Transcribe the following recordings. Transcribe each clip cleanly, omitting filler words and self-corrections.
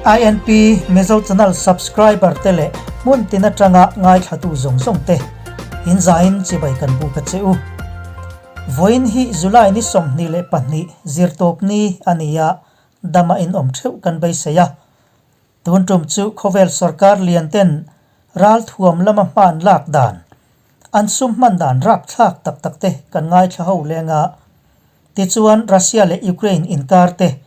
INP Mizo Channel subscriber te leh hmun tin atanga ngaithlatu zawng zawng te in zain chibai kan buk a che u. Vawiin hi July ni 22 zirtawp ni a ni a, dama in awm theuh kan beisei a. Tun tum chu khawvel sorkar lian ten ralthuam lama hman lak dan, an sum hman dan rapthlak tak tak te kan ngaithla ho leng a. Tichuan Russia leh Ukraine inkar te,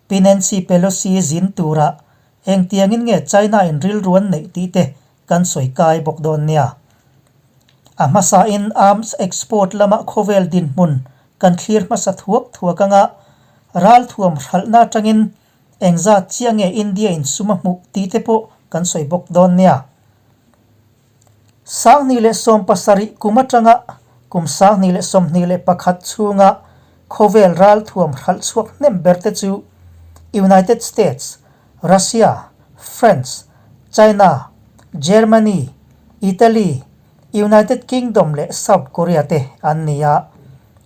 Pi Nancy Pelosi zin tura engtiangin nge China in rilru an neih tih te kan sawi kai bawk dawn nia. A hmasain arms export lama khawvel dinhmun kan thlir hmasa thuak thuak anga ralthuam hralhna atangin Engzat chiah nge India in sum a hmuh tih te pawh kan sawi bawk dawn nia. 2017 kum atanga kum 2021 chhunga khawvel ralthuam hralh chhuak hnem ber te chu United States, Russia, France, China, Germany, Italy, United Kingdom leh South Korea te an ni a.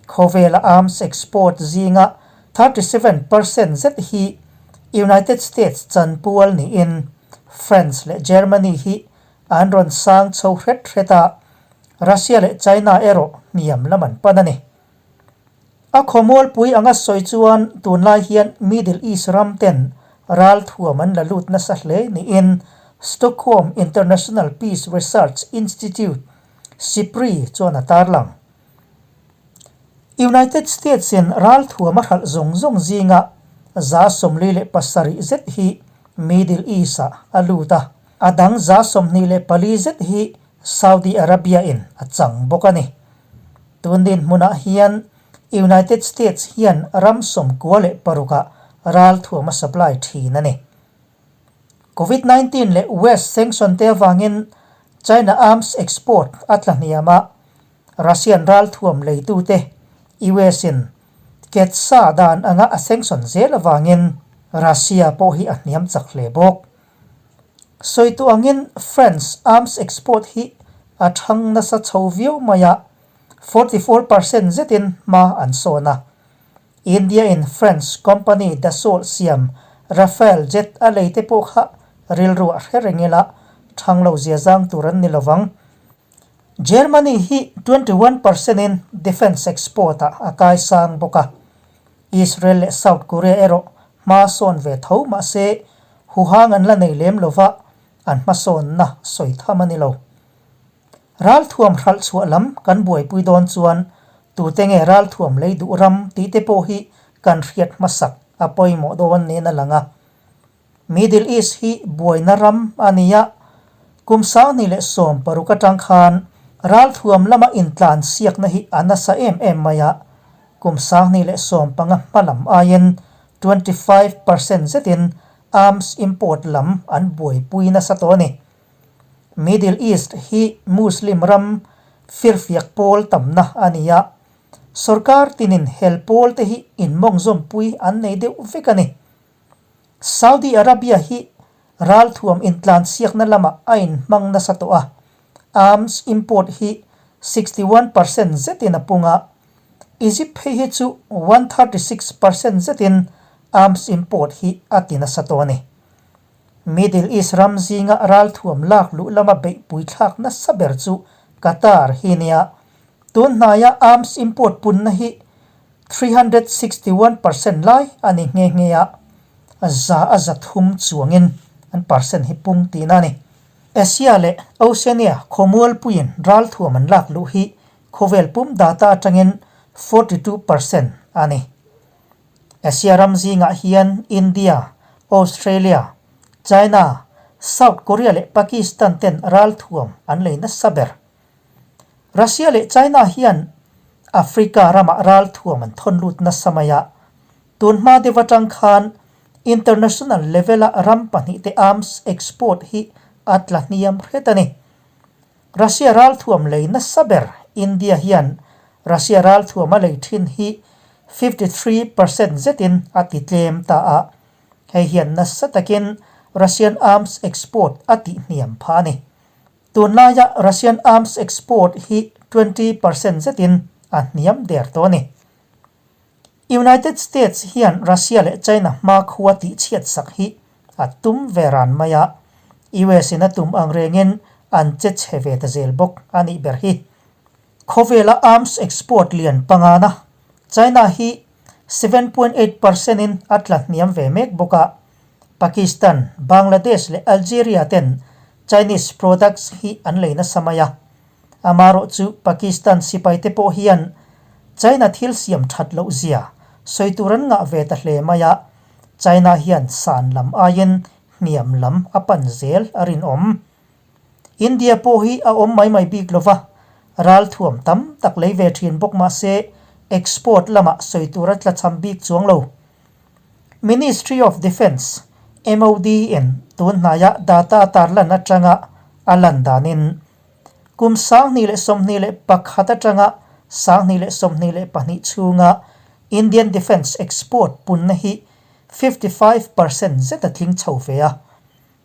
Khawvela arms export zinga 37% zet hi United States chanpual niin France leh Germany hi an rawn sang chho hret hret a, Russia leh China erawh hniam lam an pan a ni. A khawmualpui anga sawi chuan tunlai hian Middle East ram ten ralthuam an la lut nasa hle niin Stockholm International Peace Research Institute, SIPRI, chuan a tarlang. United States in ralthuam a hralh zawng zawng zinga 47 zet hi Middle East ah a lut a, a dang 24 zet hi Saudi Arabia in a chang bawk a ni. Tun dinhmunah hian United States hian ram 96 ah ralthuam a supply thin a ni. Covid 19 leh West sanction te avangin China arms export a tla hniam a, Russian ralthuam leitute US in ketsa dan anga a sanction zel avangin Russia pawh hi a hniam chak hle bawk. Sawitu angin France arms export hi a thang nasa chho viau mai a, 44% zetin hma an sawn a. India in France company Dassault siam Rafale jet a lei te pawh kha rilru a hre reng ila thang lo zia zang tur an ni lovang. Germany hi 21% in defence export ah a kai sang bawk a. Israel leh South Korea erawh hma sawn ve tho mahse huhang an la nei lem lova an hmasawnna sawi tham a ni lo. Ralthuam hralh chhuah lam kan buaipui dawn chuan tute nge ralthuam lei duh ram tih te pawh hi kan hriat hmasak a pawimawh dawn niin a lang a. Middle East hi buaina ram a ni a, kum 2016 atang khan ralthuam lama intlan siakna hi a nasa em em mai a, kum 2015 hma lam aiin 25% zetin arms import lam an buaipui nasa tawh a ni. Middle East hi Muslim ram firfiak pawl tamna a ni a, sorkar tinin hel pawl te hi inmawngzawmpui an nei deuh vek a ni. Saudi Arabia hi ralthuam intlansiakna lamah a inhmang nasa tawh a, arms import hi 61% zetin a pung a, Egypt phei hi chu 136% zetin arms import hi a ti nasa tawh a ni. Middle East ram zinga ralthuam lak luh lama beihpui thlak nasa ber chu Qatar hi nia. Tun hnaia arms import punna hi 361% lai a ni nghe nghe a, 103% chuangin an percent hi pung tihna a ni. Asia leh Oceania khawmualpuiin ralthuam an lak luh hi khawvel pum data atangin 42% a ni. Asia ram zingah hian India, Australia, China, South Korea leh Pakistan ten ralthuam an lei nasa ber. Russia leh China hian Africa ramah ralthuam an thawn lut nasa mai a, tun hma deuh atang khan international level-a ram pahnihte arms export hi a tla hniam hret a ni. Russia ralthuam lei nasa ber India hian Russia ralthuam a lei thin hi 53% zetin a ti tlem ta a, hei hian nasa takin Russian arms export a tihhniam phah a ni. Tunlaia Russian arms export hi 20% zetin a hniam der tawh a ni. United States hian Russia leh China hma khua tihchhiat sak hi a tum ve ran mai a, US in a tum ang rengin an che chhe ve ta zel bawk a nih ber hi. Khawvela arms export lian pangana China hi 7.8 percent in a tla hniam ve mek bawk a, Pakistan, Bangladesh leh Algeria ten Chinese products hi an lei nasa mai a. Amaherawh chu Pakistan sipai te pawh hian China thil siam that loh zia sawi tur an ngah ve ta hle mai a, China hian san lam aiin hniam lam a pan zel a rinawm. India pawh hi a awm mai mai bik lova, ralthuam tam tak lei ve thin bawk mah se export lamah sawi tur a tlachham bik chuang lo. Ministry of Defence, MOD, in tun hnaia data tarlan atanga a lan danin, kum 2021 atanga 2022 chhunga Indian Defence export punna hi 55 percent zet a tling chho ve a.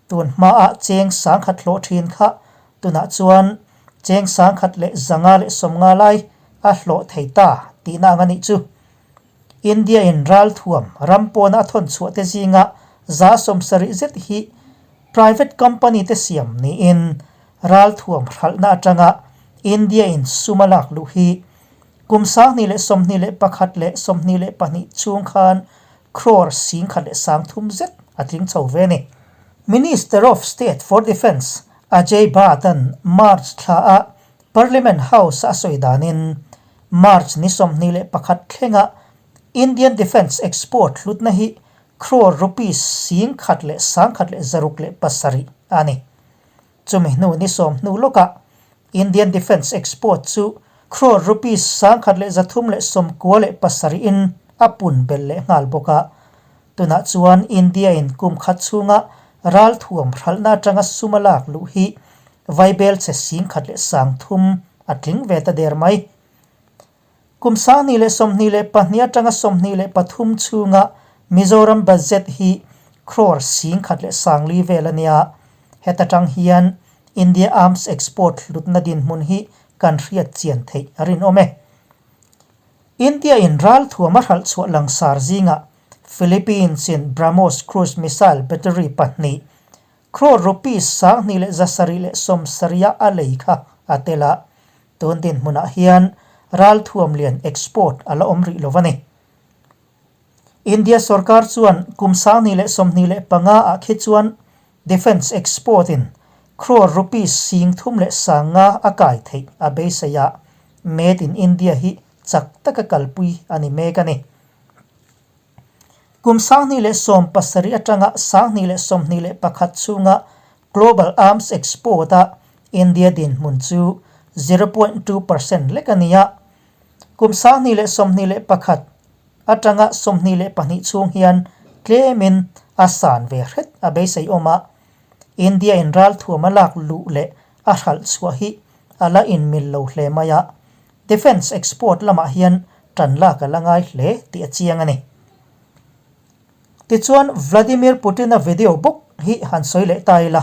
Tun hmaah cheng 1000 hlawh thin kha tunah chuan cheng 1550 lai a hlawh thei ta tihna ang a nih chu. India in ralthuam ram pawna a thawn chhuah te zinga 70% zet hi private company te siam niin ralthuam hralhna atanga India in sum a lak luh hi kum 2021 leh 22 chhung khan crore 1003 zet a tling chho ve a ni. Minister of State for Defence Ajay Bhatt-a'n March thla a Parliament House a sawi danin March ni 21 thlenga Indian Defence export hlutna hi crore rupees 11,167 a ni. Chumi hnu ni 10 hnu lawkah Indian Defence export chu crore rupees 1197 in a pun belh leh nghal bawk a. Tunah chuan India in kum khat chhunga ralthuam hralhna atanga sum a lak luh hi vaibel che 1003 a tling ve ta der mai. Kum 2022 atanga 23 chhunga Mizoram budget hi crore 10,400 vel a nia. Heta tang hian India arms export hlutna dinhmun hi kan hriat chian theih a rinawm e. India in ralthuam a hralh chhuah langsar zingah Philippines in BrahMos cruise missile battery pahnih crore rupees 2770 a lei kha a tel a, tun dinhmunah hian ralthuam lian export a la awm rih lo a ni. India sorkar chuan kum 2025 ah khi chuan defence export in crore rupees 35,000 a kai theih a beisei a, Made in India hi chak taka kalpui a ni mek a ni. Kum 2017 atanga 2021 chhunga global arms export a India dinhmun chu 0.2 percent lek a ni a. Kum 2021 atanga 22 chhung hian tlemin a san ve hret a beisei awm a. India in ralthuam a lak luh leh a hralh chhuah hi a la inmil lo hle mai a. Defence export lamah hian tan lak a la ngai hle tih a chiang a ni. Tichuan Vladimir Putin-a video bawk hi han sawi leh ta ila.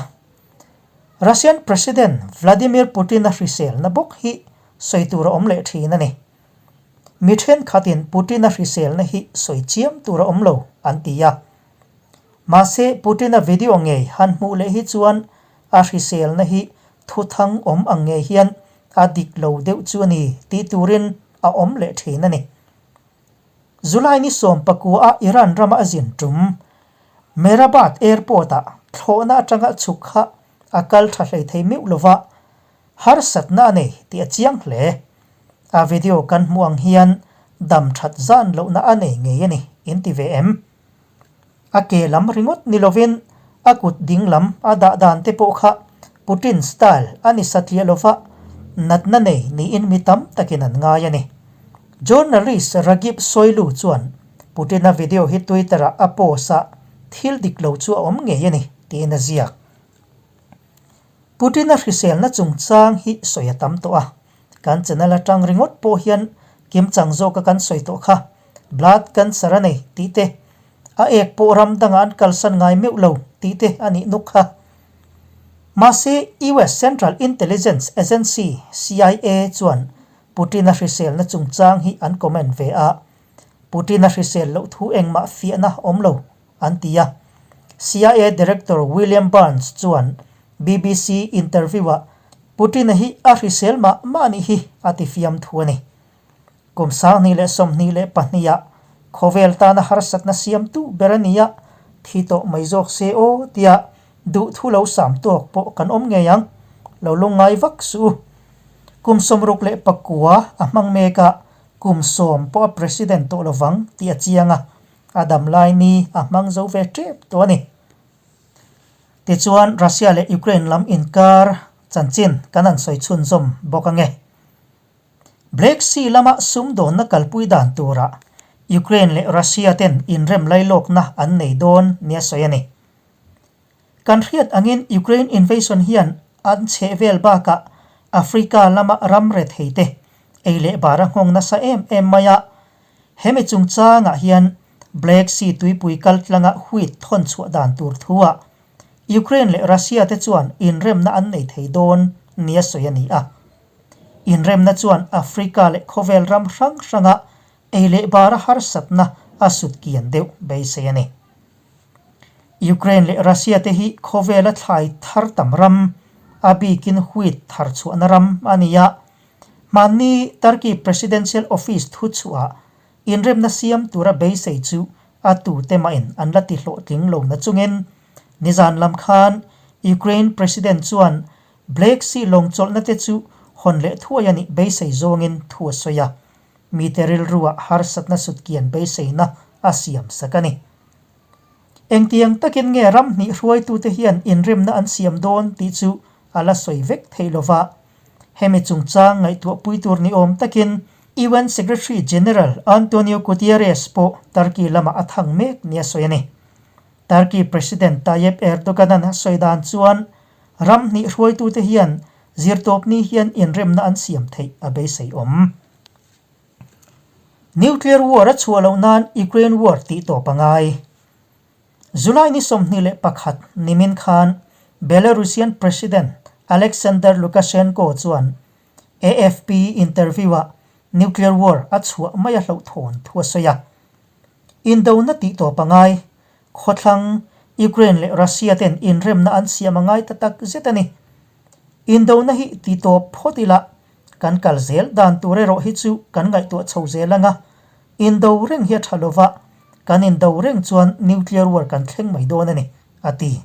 Russian President Vladimir Putin-a hriselna bawk hi sawi tur a awm leh thin a ni. Mi thenkhatin Putin-a hriselna hi sawi chiam tur a awm lo an ti a. Mahse Putin-a video ngei han hmuh leh hi chuan a hriselna hi thuthang awm ang ngei hian a dik lo deuh chu a ni tih turin a awm leh thin a ni. July ni 19 a Iran rama a zin tum Mehrabad Airport-ah thlawhna atanga chhuk kha a kal tha hlei thei meuh lova, harsatna a nei tih a chiang hle. A video kan hmuh ang hian dam that zan lohna a nei ngei a ni, in ti ve em? A ke lam ringawt ni lovin a kut ding lam a dah dan te pawh kha Putin style a ni satliah lova, natna nei niin mi tam takin an ngai a ni. Journalist Ragip Soylu chuan Putin-a video hi Twitter-ah a post a, thil dik lo chu a awm ngei a ni, tiin a ziak. Putin-a hriselna chungchang hi sawi a tam tawh a, kan channel atang ringawt pawh hian kimchang zawka kan sawi tawh kha blood cancer a nei tih te, a ek pawh ram dangah an kalsan ngai meuh lo tih te a nih nuk kha. Mahse, US Central Intelligence Agency, CIA, chuan Putin-a hriselna chungchang hi an comment ve a, Putin-a hrisel loh thu engmah fiahna awm lo an ti a. CIA Director William Burns chuan BBC interview-ah Putin-a hi a hrisel mah mah anih hi a ti fiamthu a ni. Kum 2022 ah khawvel tana harsatna siamtu ber a ni a, thi tawh mai zawk se aw tia duhthu lo sam tawk pawh kan awm ngei ang, lo lungngai vak suh u. Kum 69 a hmang mek a, kum 10 pawh a president tawh lovang tih a chiang a, a dam lai ni a hmang zo ve tep tawh a ni. Tichuan Russia leh Ukraine lam inkar chanchin kan han sawi chhunzawm bawk ange. Black Sea lama sumdawnna kalpui dan turah Ukraine leh Russia ten inrem lailawkna an nei dawn nia sawi a ni. Kan hriat angin Ukraine invasion hian an chheh vel bakah Africa lama ram rethei te ei leh bar a nghawng nasa em em mai a. Hemi chungchangah hian Black Sea tuipui kaltlanga wheat thawn chhuah dan tur thuah Ukraine leh Russia te chuan inremna an nei thei dawn nia sawi a ni a. Inremna chuan Africa leh khawvel ram hrang hranga ei leh bara harsatna a sut kian deuh beisei a ni. Ukraine leh Russia te hi khawvela thlai thar tam ram, a bikin wheat thar chhuahna ram a ni a. Hmanni Turkey Presidential Office thu chhuah inremna siam tura beisei chu a tute mahin an la ti hlawhtling lo na chungin nizan lam khan Ukraine President chuan Black Sea lawng chawlhna te chu hawn leh thuai a nih beisei zawngin thu a sawi a, mite rilruah harsatna sutkian beiseina a siam sak a ni. Engtiang takin nge ram hnih hruaitute hian inremna an siam dawn tih chu a la sawi vek theih lova, hemi chungchang ngaihtuahpui tur ni awm takin UN Secretary General Antonio Guterres pawh Turkey lamah a thang mek nia sawi a ni. Turkey President Tayyip Erdogan-a'n a sawi dan chuan Ram hnih hruaitute hian zirtawpni hian inremna an siam theih a beisei awm. Nuclear war a chhuah loh nan Ukraine war tih tawp a ngai. July ni 21 nimin khan Belarusian President Alexander Lukashenko chuan AFP interview-ah nuclear war a chhuah mai a hlauhthawn thu a sawi a. Indona tih tawp a ngai. Khawthlang, Ukraine leh Russia ten inremna an siam a ngai ta tak zet a ni. Indona hi ti tawp phawt ila, kan kal zel dan tur erawh hi chu kan ngaihtuah chho zel ang a. Indo reng hi a tha lova, kan indo reng chuan nuclear war kan thleng mai dawn a ni, a ti.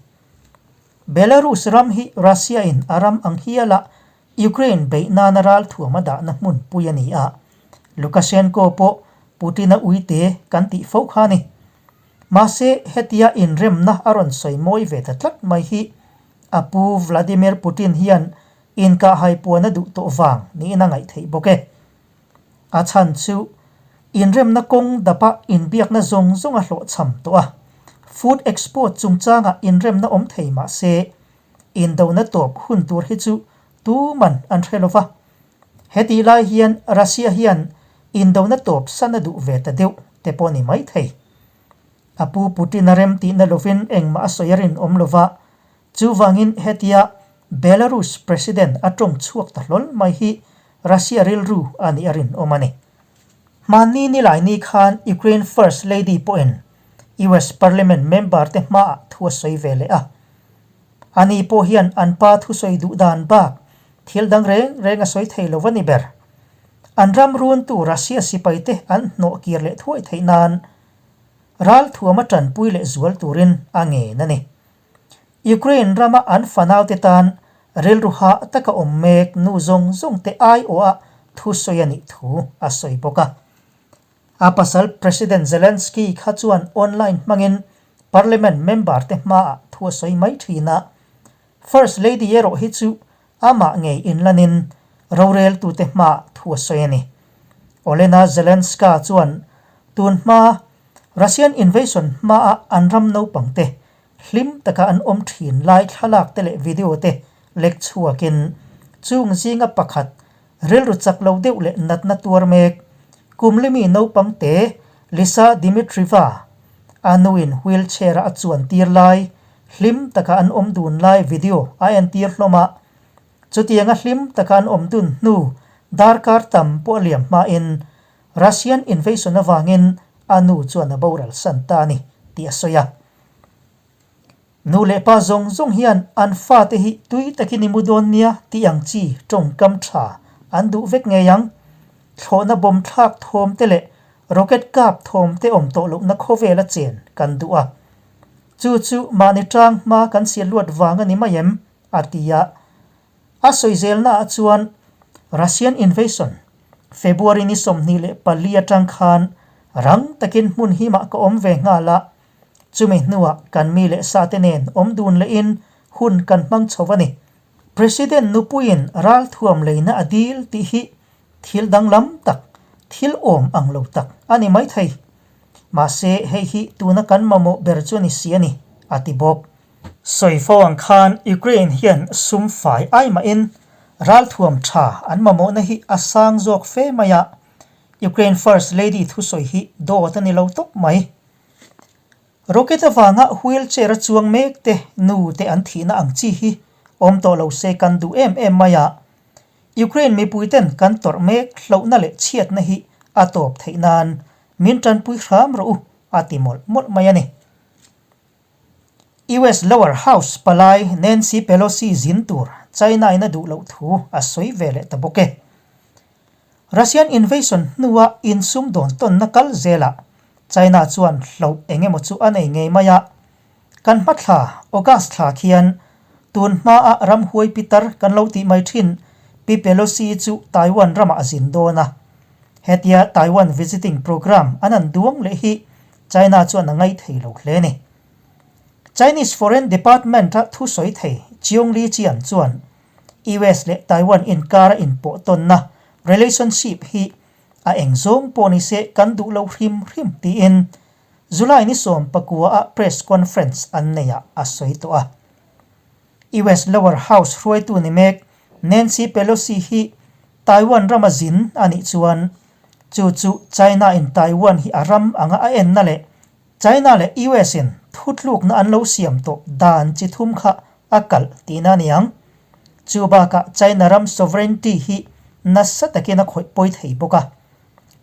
Belarus ram hi Russia in a ram ang hiala Ukraine beih nana ralthuam a dahna hmunpui a ni a, Lukashenko pawh Putin-a uite kan tih fo kha a ni. Mahse, hetia inremna a rawn sawi mawi ve ta tlat mai hi a pu Vladimir Putin hian inkahhai puan a duh tawh vang niin a ngaih theih bawk e. A chhan chu inremna kawng dapa inbiakna zawng zawng a hlawhchham tawh a, food export chungchangah inremna awm thei mahse, Indona tawp hun tur hi chu tuman an hre lo va. Hetih lai hian Russia hian indona tawp san a duh ve ta deuh te pawh ni mai thei. A pu Putin a rem tihna lovin engmah a sawi a rinawm lo va, chuvangin hetia Belarus President a tawng chhuak ta hlawl mai hi Russia rilru a nih a rinawm a ni. Hmanni nilaini khan Ukraine First Lady pawhin US Parliament member te hmaah thu a sawi ve leh a. Ani pawh hian an pa thusawi duh dan bak thil dang reng reng a sawi thei lo a ni ber. An ram runtu Russia sipaite an hnawh kir leh thuai theih nan ralthuam a tanpui leh zual turin a ngen a ni. Ukraine rama an fanaute tan rilru hah taka awm mek nu zawng zawng te aiawha thusawi a nih thu a sawi bawk a. A pasal President Zelensky kha chuan online hmangin Parliament member te hmaah thu a sawi mai thin a. First Lady erawh hi chu amah ngei inlanin roreltute hmaah thu a sawi a ni. Olena Zelenska chuan tun hma Russian invasion hmaah an ram naupang te hlim taka an awm thin lai thlalak te leh video te lek chhuakin chung zinga pakhat Rilru chak lo deuh leh natna tuar mek. Kum limi naupang te Lisa Dimitrieva a nuin wheelchair-a a chuan tir lai, hlim taka an awm dun lai video a entir hlawm a. Chutianga hlim taka an awm dun hnu darkar tam pawh a liam hmain Russian invasion avangin a nu chuan a boral san ta a ni tih a sawi a. Nu leh pa zawng zawng hian an fate hi tui takin i mu dawn nia tih ang chi tawngkam tha an duh vek ngei ang. Thlawhna bawm thlak thawm te leh rocket kap thawm te awm tawh lohna khawvela chen kan duh a. Chu chu mahni tang hma kan sial luat vang a ni mai em? a ti a. A sawi zelnaah chuan Russian invasion February ni 24 atang khan rang takin hmun himah ka awm ve nghal a, chumi hnuah kan mi leh sate nen awm dun lehin hun kan hmang chho a ni. President nupuiin ralthuam leina a dil tih hi thil danglam tak, thil awm ang lo tak a ni maithei. Mahse hei hi tuna kan mamawh ber chu a ni si a ni, a ti bawk. Sawi fo ang khan Ukraine hian sum fai ai mahin ralthuam tha an mamawhna hi a sang zawk fe mai a, Ukraine First Lady thusawi hi dawt a ni lo tawp mai. Rocket avanga wheelchair a chuang mek te nu te an thihna ang chi hi awm tawh lo se kan duh em em mai a, Ukraine mipui ten kan tawrh mek hlauhna leh chhiatna hi a tawp theih nan min tanpui hram rawh u a ti mawlh mawlh mai a ni. US Lower House palai Nancy Pelosi zin tur China-in a duh loh thu a sawi ve leh ta bawk e. Russian invasion hnua insum dawn tawnna kal zelah China chuan hloh eng emaw chu a nei ngei mai a. Kan hma thla, August thla khian tun hmaa ramhuai pitar kan lo tih mai thin Pi Pelosi chu Taiwan ramah a zin dawn a. Hetia Taiwan visiting program an han duang leh hi China chuan a ngaih thei lo hle ni. Chinese Foreign Department-a thusawi thei Chiong Li-Qian chuan US leh Taiwan inkara inpawh tawnna, relationship, hi a eng zawng pawh ni se kan duh lo hrim hrim tiin July ni 19-ah press conference an neihah a sawi tawh a. US Lower House hruaitu ni mek Nancy Pelosi hi Taiwan rama zin a nih chuan chu chu China-in Taiwan hi a ram anga a enna leh China leh US-in thutlukna an lo siam tawh dan chi thum kha a kalh tihna a ni ang. Chu bakah China ram sovereignty hi nasa takin a khawih pawi thei bawk a.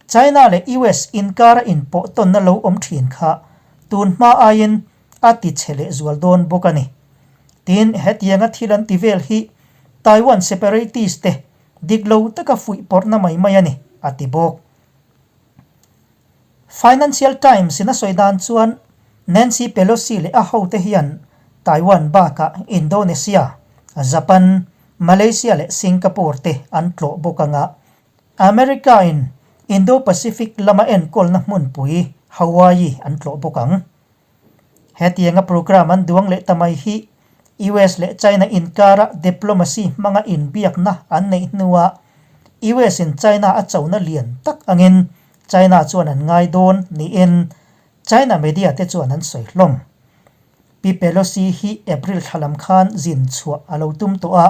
China leh US inkara inpawh tawnna lo awm thin kha tun hma aiin a ti chhe leh zual dawn bawk a ni. Tin, hetianga thil an ti vel hi Taiwan separatist te dik lo taka fuih pawrhna mai mai a ni, a ti bawk. Financial Times in a sawi dan chuan Nancy Pelosi leh a hote hian Taiwan bakah Indonesia, Japan, Malaysia leh Singapore te an tlawh bawk ang a. America in Indo-Pacific lama enkawlna hmunpui Hawaii an tlawh bawk ang. Hetianga program an duang leh ta mai hi US leh China inkara diplomacy hmanga inbiakna an neih hnuah US in China a chona lian tak angin China chuan an ngai dawn niin China media te chuan an sawi hlawm. Pi Pelosi hi April thla lam khan zin chhuah a lo tum tawh a,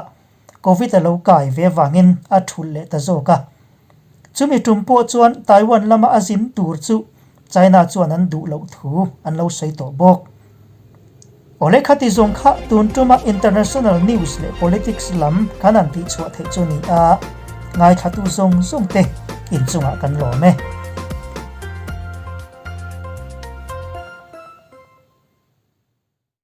Covid a lo kai ve vangin a thulh leh ta zawk a. Chumi tum pawh chuan Taiwan lama a zin tur chu China chuan an duh loh thu an lo sawi tawh bawk. Awle khati zawng kha tun tuma international news leh politics lam kan han tihchhuah theih chu ni a, ngaithlatu zawng zawng te inchungah kan lawm e.